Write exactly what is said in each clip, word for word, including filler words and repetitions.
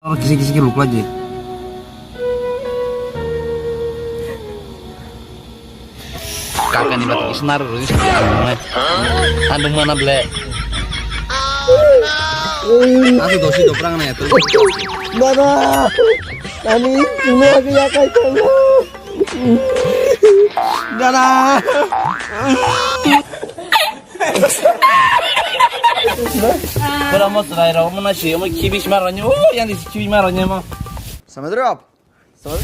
Oro kisi kisi khe luklai di. Kakani bati kisa naro rwdi sa. Tandung mana ble. Aswk dosi dopra nang ya to. Dada, ani chuna ke ya kai tang. Dada. Bora mo chwrai rok mo na si mo khibis mar rani o yang di khibis mar rani mo. Sama drop. Sama.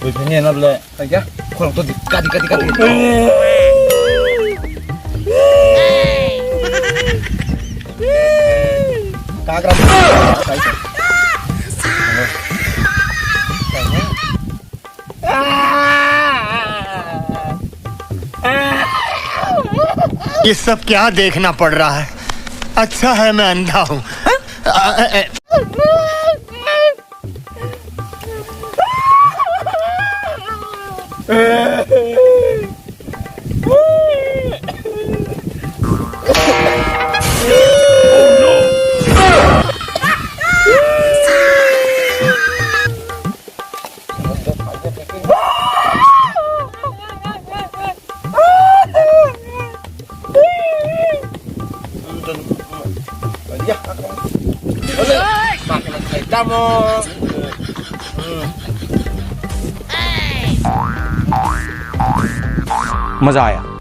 Woi phini na ble. Aja, khorang to di, kadi, kadi, kadi. Kagra. ये सब क्या देखना पड़ रहा है? अच्छा है मैं अंधा हूँ। मजा आया।